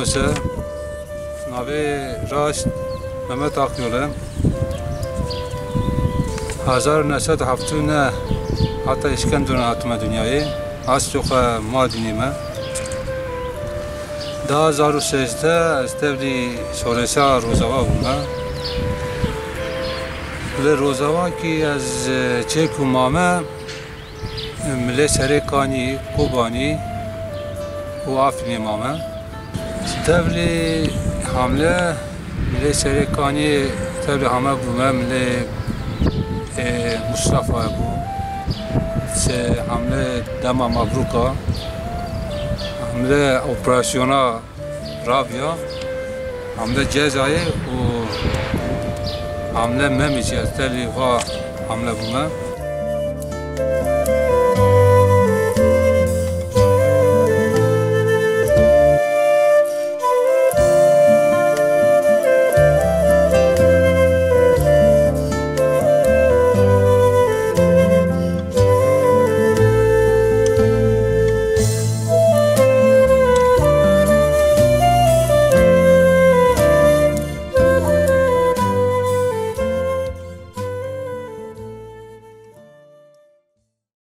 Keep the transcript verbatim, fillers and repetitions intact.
Se, navê raşt Mehmet Akyol e. Hezar û neh sed û heftê û neh heta Îskenderun hatime dinyayê. Eslê xwe Mardînê me. Du hezar û sêzdeh ez tevlî şoreşa Rojava bûme. Li Rojava kî ez, e, çêk û mame, Milê Serê Kanî, Kobanî û Afrînê mame. Tevlî hamle, milê Serê Kanî tevlî hame bûme, milê, e, Mustafa bû. Se hamle dema Mabruka, hamle operasyona Rabia, hamle Cezayê û hamle Memî jî ez tevlî va hamle bûme.